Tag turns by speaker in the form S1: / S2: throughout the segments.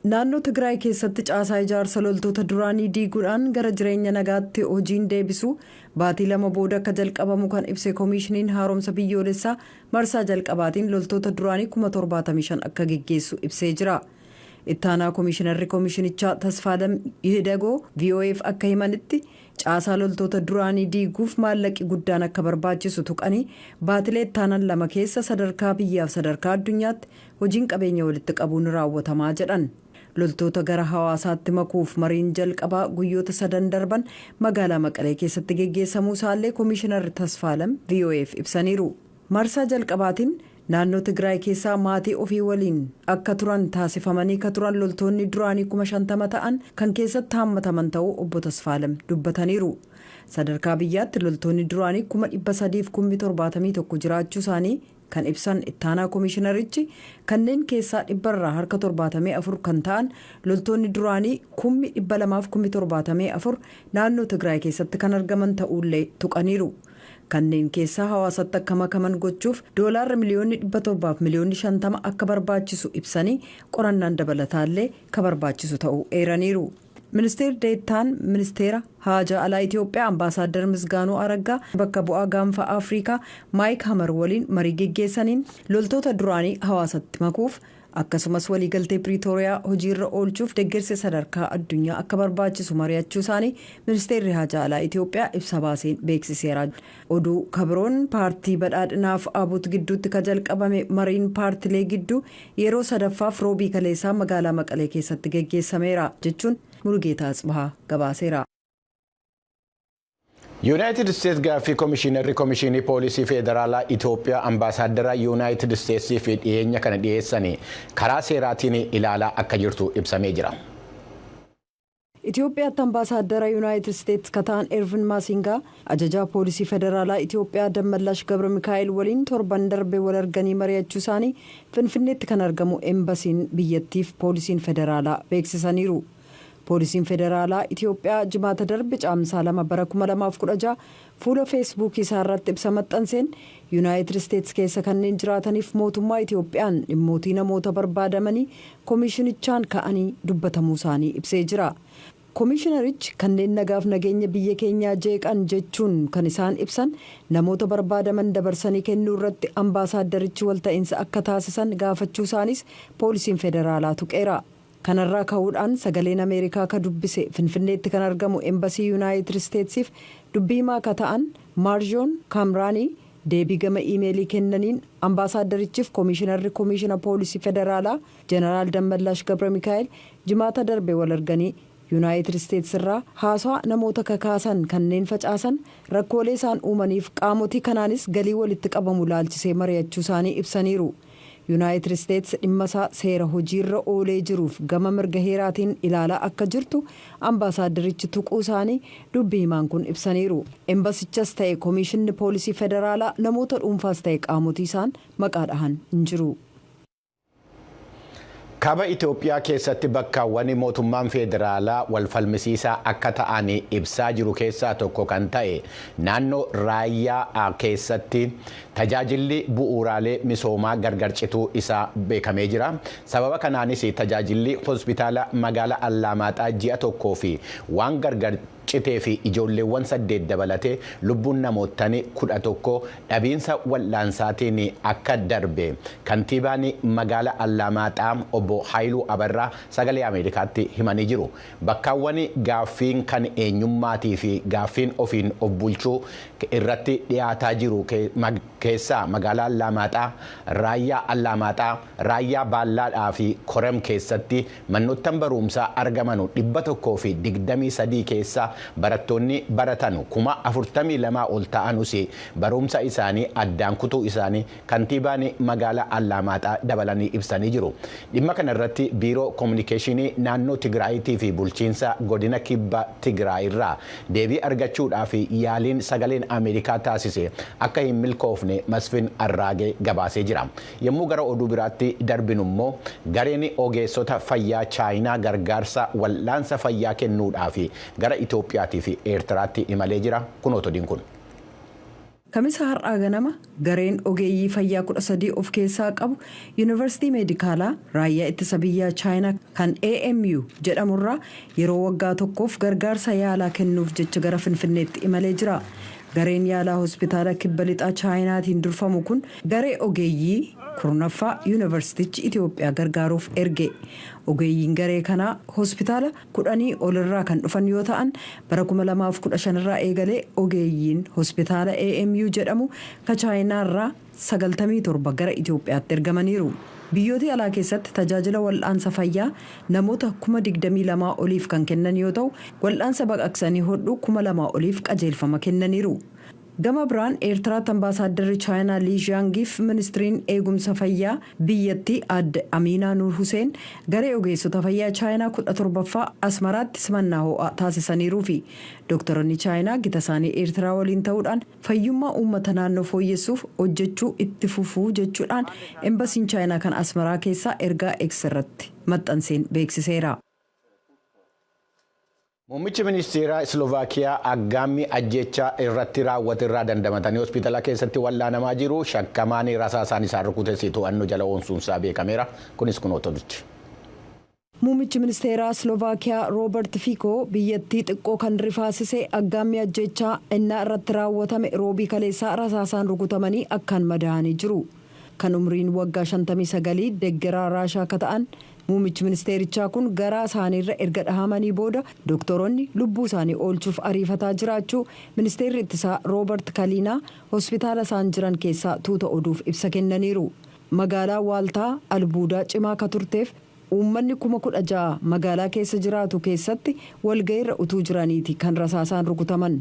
S1: Naannoo Tigraay keessatti caasaa ijaarsa loltoota duraanii diiguudhaan gara jireenya nagaatti hojiin deebisu baatii 2 booda akka jalqabamu kan ibse Koomishiniin Haaromsa Biyyoolessaa, marsaa jalqabaatiin loltoota duraanii 75,000 akka geggeessu ibsee jira. Ittaanaa Koomishinarri koomishinichaa Tasfaadam Yihidagoo VOAf akka himanitti, caasaa loltoota duraanii diiguuf maallaqi guddaan akka barbaachisu tuqanii, baatilee ittaanan 2 keessa sadarkaa biyyaaf sadarkaa addunyaatti hojiin qabeenya walitti qabuun raawwatamaa jedhan. Loltoota gara hawaasaatti makuuf mariin jalqabaa guyyoota sadan darban magaalaa Maqalee keessatti geggeessamuu isaallee Koomishinarri Tasfaalam VOAf ibsaniiru. Marsaa jalqabaatiin naannoo Tigraay keessaa maatii ofii waliin akka turan taasifamanii ka turan loltoonni duraanii 50,000 ta'an kan keessatti haammataman ta'uu obbo Tasfaalam dubbataniiru. Sadarkaa biyyaatti loltoonni duraanii 371,000 jiraachuu isaanii kan ibsan ittaanaa koomishinarichi, kanneen keessaa 74% kan ta'an loltoonni duraanii 274,000 naannoo Tigraay keessatti kan argaman ta'uullee tuqaniiru. Kanneen keessaa hawaasatti akka makaman gochuuf doolaarra miliyoonni 750 akka barbaachisu ibsanii, qorannaan dabalataallee ka barbaachisu ta'uu eeraniiru. Ministeerri deettaan Ministeera Haajaa Alaa Itiyoophiyaa Ambaasaaddar Misgaanuu Araggaa bakka bu'aa Gaanfa Afriikaa Maayik Hamar waliin marii geggeessaniin loltoota duraanii hawaasatti makuuf, akkasumas waliigaltee Piriitooriyaa hojiirra oolchuuf deeggarsa sadarkaa addunyaa akka barbaachisu mari'achuu isaanii Ministeerri Haajaa Alaa Itiyoophiyaa ibsa baaseen beeksiseera. Oduu kabiroon, paartii Badhaadhinaaf ABUT gidduutti ka jalqabame mariin paartilee gidduu yeroo sadaffaaf Roobii kaleessaa magaalaa Maqalee keessatti geggeessameera jechuun Mulugeetaa Atsibahaa gabaaseera.
S2: Yuunaayitid Isteets gaaffii Komishiinarri Komishinii Poolisii Federaalaa Itoophiyaa Ambaasaaddara Yuunaayitid Isteetsii fi dhiyeenya kana dhiyeessanii karaa seeraatiin ilaalaa akka jirtu ibsamee jira.
S1: Itoophiyaatti Ambaasaaddara Yuunaayitid Isteets ka ta'an Ervin Maasingaa ajajaa poolisii federaalaa Itoophiyaa Dammallaash Gabra Mikaa'el waliin torban darbe wal arganii mari'achuu isaanii Finfinneetti kan argamu embasiin biyyattiif poolisiin federaalaa beeksisaniiru. Poolisiin federaalaa Itoophiyaa Jimaata darbe Caamsaa 2 bara 2016 fuula Feesbuukii isaa irratti ibsa maxxanseen, Yuunaayitid Isteets keessa kanneen jiraataniif mootummaa Itoophiyaan dhimmootii namoota barbaadamanii koomishinichaan ka'anii dubbatamuu isaanii ibsee jira. Koomishinarichi kanneen nagaaf nageenya biyya keenyaa jeeqan jechuun kan isaan ibsan namoota barbaadaman dabarsanii kennuu irratti ambaasaaddarichi walta'iinsa akka taasisan gaafachuu isaanis poolisiin federaalaa tuqeera. Kanarraa ka'uudhaan Sagaleen Ameerikaa ka dubbise Finfinneetti kan argamu embasii Yuunaayitid Isteetsiif dubbii himaa ka ta'an Maarjoon Kaamraanii deebii gama iimeelii kennaniin, ambaasaaddarichiif koomishinarri koomishina poolisii federaalaa Jeneraal Dammallaash Gabra Mikaa'el Jimaata darbe wal arganii Yuunaayitid Isteets irraa haasaa namoota kakaasan kanneen facaasan, rakkoolee isaan uumaniif qaamotii kanaanis galii walitti qabamu laalchisee mari'achuu isaanii ibsaniiru. Yuunaayitid Isteets dhimma isaa seera hojiirra oolee jiruuf gama mirga heeraatiin ilaalaa akka jirtu ambaasaaddarichi tuquu isaanii dubbii himaan kun ibsaniiru. Embasichas ta'e koomishinni poolisii federaalaa namoota dhuunfaas ta'e qaamotii isaan maqaa dhahan hin jiru.
S2: Kaaba Itoophiyaa keessatti bakkaawwan mootummaan federaalaa wal falmisiisaa akka ta'an ibsaa jiru keessaa tokko kan ta'e naannoo Raayyaa keessatti tajaajilli bu'uuraalee misoomaa gargar cituu isaa beekamee jira. Sababa kanaanis tajaajilli hospitaala magaalaa Allaamaaxaa ji'a tokkoo fi waan gargar citee fi ijoolleewwan saddeet dabalatee lubbuun namoottan 11 dhabiinsa wal'aansaatiin akka darbe kantiibaan magaala Allaamaaxaa obbo Haayiluu Abarraa Sagalee Ameerikaatti himanii jiru. Bakkaawwan gaaffiin kan eenyummaatii fi gaaffiin ofiin of bulchuu irratti dhiyaataa jiru keessaa magaalaa Allaamaaxaa, Raayyaa Allaamaaxaa, Raayyaa Baallaadhaa fi Korem keessatti manoottan barumsaa argamanu 123 keessaa barattoonni baratan 42,000 ol ta'anus barumsa isaanii addaan kutuu isaanii kantiibaan magaalaa Allaamaaxaa dabalanii ibsanii jiru. Dhimma kana irratti biiroo koominikeeshinii naannoo Tigraayitii fi bulchiinsa godina Kibba Tigraay irraa deebii argachuudhaaf yaaliin Sagaleen Ameerikaa taasise akka hin milkoofne Masfin Arraagee gabaasee jira. Yommuu gara oduu biraatti darbinu immoo, gareen ogeessota fayyaa Chaayinaa gargaarsa wal'aansa fayyaa kennuudhaaf gara Itoophiyaatii fi Eertiraatti imalee jira. Kun otodiin kun.
S1: Kamisa har'aa ganama gareen ogeeyyii fayyaa 13 of keessaa qabu Yuunivarsiitii Meedikaalaa Raayyaa Ittisa Biyyaa Chaayinaa kan AMU jedhamurraa yeroo waggaa tokkoof gargaarsa yaalaa kennuuf jecha gara Finfinneetti imalee jira. Gareen yaalaa hospitaala Kibba Lixaa Chaayinaatiin durfamu kun garee ogeeyyii 10ffaa yuunivarsiitichi Itoophiyaa gargaaruuf erge. Ogeeyyiin garee kanaa hospitaala 10 olirraa kan dhufan yoo ta'an, bara 2015 irraa eegalee ogeeyyiin hospitaala AMU jedhamu ka Chaayinaarraa 97 gara Itoophiyaatti ergamaniiru. Biyyoota alaa keessatti tajaajila wal'aansa fayyaa namoota 22,000 oliif kan kennan yoo ta'u, wal'aansa baqaqsanii hodhuu 2,000 oliif qajeelfama kennaniiru. Gama biraan, Eertiraatti ambaasaadarri Chaayinaa Lii Zhaangiif ministiriin eegumsa fayyaa biyyattii aadde Amiinaa Nuur Huseen garee ogeessota fayyaa Chaayinaa 17ffaa Asmaraatti simannaa ho'aa taasisaniiruu fi dooktaroonni Chaayinaa gita isaanii Eertiraa waliin ta'uudhaan fayyummaa uummata naannoo fooyyessuuf hojjechuu itti fufuu jechuudhaan embasiin Chaayinaa kan Asmaraa keessaa ergaa X irratti maxxanseen beeksiseera.
S2: Muummichi ministeeraa Islovaakiyaa aggaammii ajjechaa irratti raawwate irraa dandamatanii hospitaala keessatti wal'aanamaa jiru. Shakkamaan rasaasaan isaan rukutes to'annoo jala oolchuunsaa beekameera. Kunis kun otobichi.
S1: Muummichi ministeeraa Slovaakiyaa Roobert Fiikoo biyyattii xiqqoo kan rifaasisee aggaammii ajjechaa innaa irratti raawwatame Roobii kaleessaa rasaasaan rukutamanii akkaan madaa'anii jiru. Kan umriin waggaa 59 deggeraa Raashaa akka ta'an muummichi ministeerichaa kun garaa isaaniirra erga dhahamanii booda doktoroonni lubbuu isaanii oolchuuf ariifataa jiraachuu ministeerri ittisaa Roobert Kaliinaa hospitaala isaan jiran keessaa tuuta oduuf ibsa kennaniiru. Magaalaa waaltaa albuudaa cimaa ka turteef uummanni 16,000 magaalaa keessa jiraatu keessatti walga'iirra utuu jiraniiti kan rasaasaan rukutaman.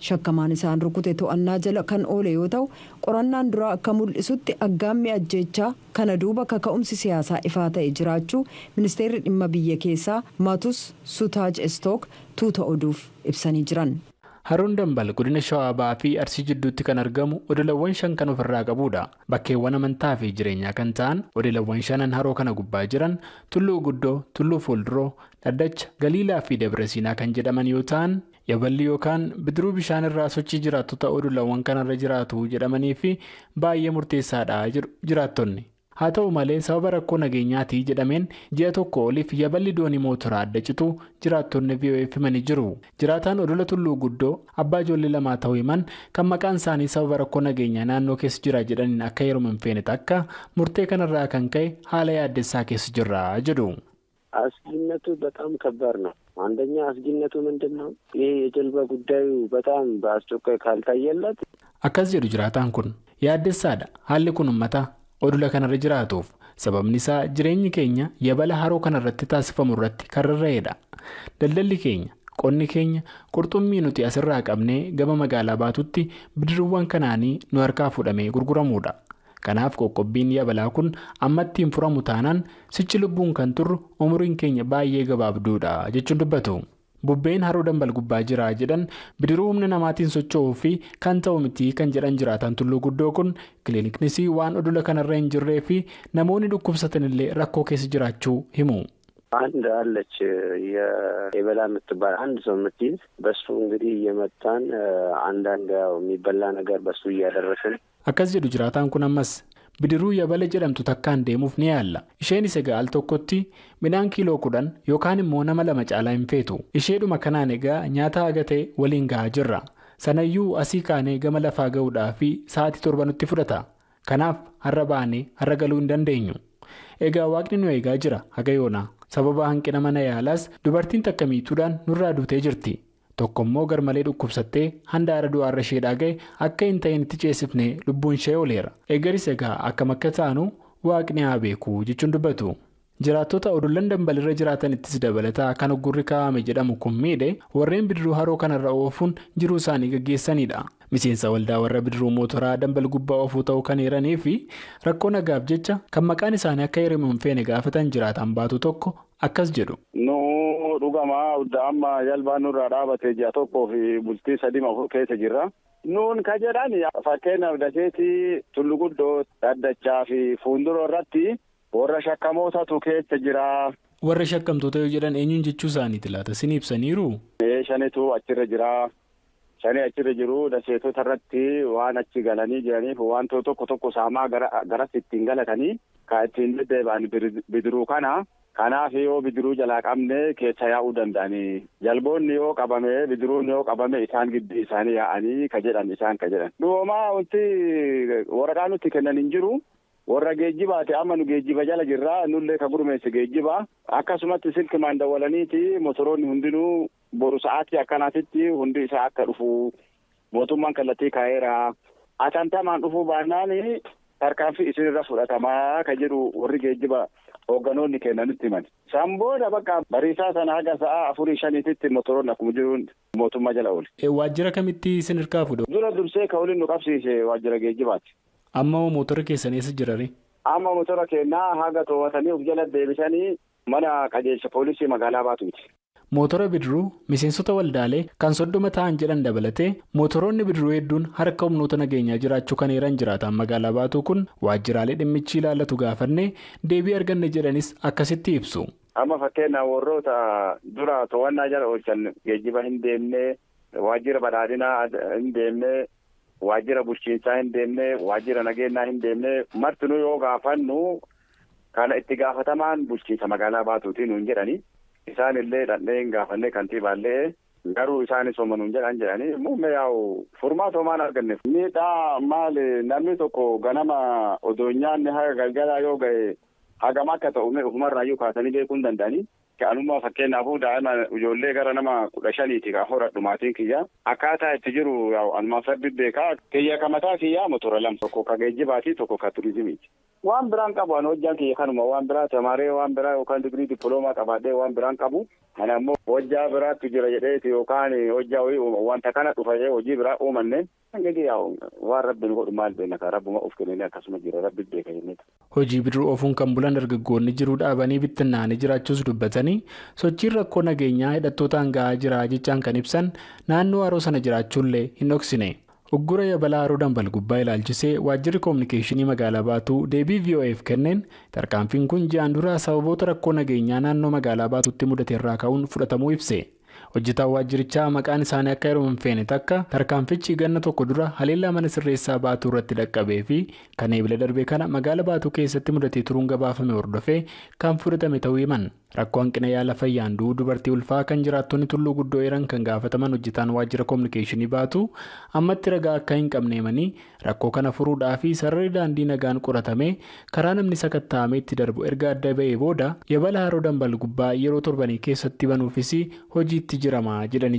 S1: Shakkamaan isaan rukute to'annaa jala kan oole yoo ta'u, qorannaan duraa akka mul'isutti aggaammii ajjeechaa kana duuba kaka'umsi siyaasaa ifaa ta'e jiraachuu ministeerri dhimma biyya keessaa Maatus Sutaaj Estook tuuta oduuf ibsanii jiran.
S3: Haroon Dambal godina Shawaa Bahaa fi Arsii jidduutti kan argamu odolawwan shan kan ofirraa qabudha. Bakkeewwan amantaa fi jireenyaa kan ta'an odolawwan shanan haroo kana gubbaa jiran Tulluu Guddoo, Tulluu Fuulduroo, Dhaddacha, Galiilaa fi Dabra Siinaa kan jedhaman yoo ta'an, yaballi yookaan bidiruu bishaan irraa sochii jiraattota odolawwan kanarra jiraatu jedhamanii fi baay'ee murteessaadha jedhu jiraattonni. Haa ta'u malee, sababa rakkoo nageenyaatii jedhameen ji'a tokko oliif yaballi doonii mootoraa adda citu jiraattonni VOA'f himanii jiru. Jiraataan odola Tulluu Guddoo abbaa ijoollee lamaa ta'uu himan, kan maqaan isaanii sababa rakkoo nageenyaa naannoo keessa jira jedhaniin akka yeroo hin feene takka, murtee kanarraa kan ka'e haala yaaddessaa keessa jirra jedhu.
S4: አስጊነቱ በጣም ከባድ ነው። አንደኛ አስጊነቱ ምንድን ነው? ይሄ የጀልባ ጉዳዩ በጣም በአስቸኳይ ካልታየለት
S3: Akkas jedhu jiraataan kun. Yaaddessaadha haalli kun uummata odola kanarra jiraatuuf. Sababni isaa jireenyi keenya yabala haroo kanarratti taasifamu irratti kan rarra'edha. Daldalli keenya, qonni keenya, qurxummii nuti asirraa qabnee gama magaalaa baatutti bidiruuwwan kanaanii nu harkaa fuudhamee gurguramudha. Kanaaf qoqqobbiin yabalaa kun ammatti hin furamu taanaan sichi lubbuun kan turru umuriin keenya baay'ee gabaabduudha jechuun dubbatu. Bubbeen haroo Dambal gubbaa jira jedhan bidiruu humna namaatiin socho'uu fi kan ta'u miti kan jedhan jiraatan Tulluu Guddoo kun, kiliniknis waan odola kanarra hin jirree fi namoonni dhukkubsatanillee rakkoo keessa jiraachuu himu.
S4: አንድ አለች የበላ የምትባል አንድ ሰው የምትይዝ፣ በሱ እንግዲህ እየመጣን አንዳንድ ያው የሚበላ ነገር በሱ እያደረስን
S3: Akkas jedhu jiraataan kun ammas. Bidiruu yabala jedhamtu takkaan deemuuf ni yaalla. Isheenis egaa al tokkotti midhaan kiiloo 10 yookaan immoo nama lama caalaa hin feetu. Isheedhuma kanaan egaa nyaata haga ta'e waliin gahaa jirra. Sanayyuu asii kaanee gama lafaa gahuudhaa fi sa'aatii 7 nutti fudhata. Kanaaf har'a baanee har'a galuu hin dandeenyu. Egaa Waaqni nu eegaa jira haga yoonaa. Sababa hanqina mana yaalaas dubartiin takka miituudhaan nurraa duutee jirti. Tokko immoo garmalee dhukkubsattee handaara du'aarra isheedhaa ga'e akka hin ta'in itti ceesifnee lubbuun ishee ooleera. Egaris egaa akkam akka taanu Waaqni haa beeku jechuun dubbatu. Jiraattota odollan Dambalirra jiraatanittis dabalataa kan uggurri kaa'ame jedhamu kun miidhe warreen bidiruu haroo kanarra oofuun jiruu isaanii gaggeessanidha. Miseensa waldaa warra bidiruu mootoraa Dambal gubbaa oofuu ta'uu kan eeranii fi rakkoo nagaaf jecha kan maqaan isaanii akka heeramu hin feene gaafatan jiraatan baatu tokko akkas jedhu.
S5: Nu dhugama amma jalbaan nurraa dhaabate ji'a tokkoo fi bultii 3 4 keessa jirra. Nuun ka jedhan, fakkeenyaaf, daseetii Tullu Guddoo, Dhaddachaa fi Fuulduroo irratti warra shakkamootatu keessa jira.
S3: Warra shakkamtoota yoo jedhan eenyuun jechuu isaaniiti laata? Isin ibsaniiru?
S5: Shanitu achirra jira. Shanii achirra jiru daseetota irratti waan achi galanii jiraniif wantoota tokko tokko saamaa garas ittiin galatanii kan ittiin deddeebi'an bidiruu kana. Kanaaf yoo bidiruu jalaa qabne keessa yaa'uu danda'anii jalboonni yoo qabame bidiruun yoo qabame isaan gidduu isaanii yaa'anii ka jedhan isaan ka jedhan. Dhuguma wanti waraqaa nutti kennan hin jiru. Warra geejjibaati amma nu geejjiba jala jirra nullee ka gurmeesse geejjiba akkasumatti silkimaan dawwalaniiti motoroonni hundinuu boru sa'aatii akkanaatitti hundi isaa akka dhufu mootummaan kallattii kaa'eera. Atantamaan dhufuu baannaan tarkaanfii isinirra fudhatamaa ka jedhu warri geejjiba hoogganoonni kennanitti himan. Isaan booda bakka bariisaa sana haga sa'a 4-5 motoroonni akkuma jiruun mootummaa jala oole.
S3: Waajjira kamitti isin hirkaa fuudhu?
S5: Dura dursee ka waliin nu qabsiise waajjira geejjibaati.
S3: Amma motora keessan eessa jirani?
S5: Amma motora keenyaa haga to'atanii of jala deebisanii mana qajeelcha poolisii magaalaa Baatuuti.
S3: Motora bidiruu miseensota waldaalee kan 30 ta'an jedhan dabalatee motoroonni bidiruu hedduun harka humnoota nageenyaa jiraachuu kan eeran jiraatan magaalaa Baatuu kun waajjiraalee dhimmichi ilaallatu gaafanne deebii arganne jedhanis akkasitti ibsu.
S5: Amma fakkeenyaaf warroota dura to'annaa jala oolchan geejjiba hin deemne, waajjira badhaadhinaa hin deemne. Waajjira bulchiinsaa hin deemne, waajjira nageenyaa hin deemne, martinuu yoo gaafannu kana itti gaafatamaan bulchiinsa magaalaa Baatuutiin nuun jedhani. Isaan illee dhandhee hin gaafanne kantiibaallee garuu isaanis hooma nuun jedhan jedhanii muummee yaa'u furmaata homaan arganne. Miidhaa maali namni tokko ganama odoo nyaanni haga galgalaa yoo ga'e hagam akka ta'u ofumarraayyuu kaasanii beekuu hin danda'anii. Anummaa fakkeenyaaf daa'ima ijoollee gara nama 15 kan horadhu maatiin kiyya. Akkaataa itti jiru anumaa sabbi beekaa. Kiyya ka mataa kiyyaa motora 2 tokko ka geejjibaatii tokko ka turizimiiti. Waan biraan qabu ani hojjaan kiyya kanuma waan biraa tamaaree waan biraa yookaan digirii dippiloomaa qabaadhee waan biraan qabu. Ani ammoo hojjaa biraatti jira jedheeti yookaan hojjaa wanta kana dhufee hojii biraa uumanne. Waan rabbiin godhu maal beekna kan rabbuma of kennee akkasuma jira rabbi beeka jenneeti.
S3: Hojii bidiruu oofuun kan bulan dargaggoonni jiruu dhaabanii bittinnaanii jiraachuus dubbatanii sochiin rakkoo nageenyaa hidhattootaan gahaa jira jechaan kan ibsan naannoo haroo sana jiraachuullee hin dhoksine. Uggura yabalaa haroo dambal gubbaa ilaalchisee waajjirri koominikeeshinii magaalaa Baatuu deebii VOAf kenneen tarkaanfiin kun ji'aan dura sababoota rakkoo nageenyaa naannoo magaalaa Baatuutti mudate irraa ka'uun fudhatamuu ibse. Hojjetaan waajjirichaa maqaan isaanii akka yeroo hin feene takka tarkaanfichi ganna tokko dura haleellaa mana sirreessaa Baatuu irratti dhaqqabee fi kan eebila darbe kana magaala Baatuu keessatti mudatee turuun gabaafame hordofee kan fudhatame ta'uu himan. Rakkoo hanqina yaala fayyaan du'uu dubartii ulfaa kan jiraattonni tulluu guddoo eeran kan gaafataman hojjetaan waajjira koominikeeshinii Baatuu ammatti ragaa akka hin qabne himanii rakkoo kana furuudhaa fi sararri daandii nagaan qoratame karaa namni sakatta'amee itti darbu erga adda ba'ee booda yabala haroo dambal gubbaa yeroo torbanii keessatti banuufis hojiitti jiramaa jedhani.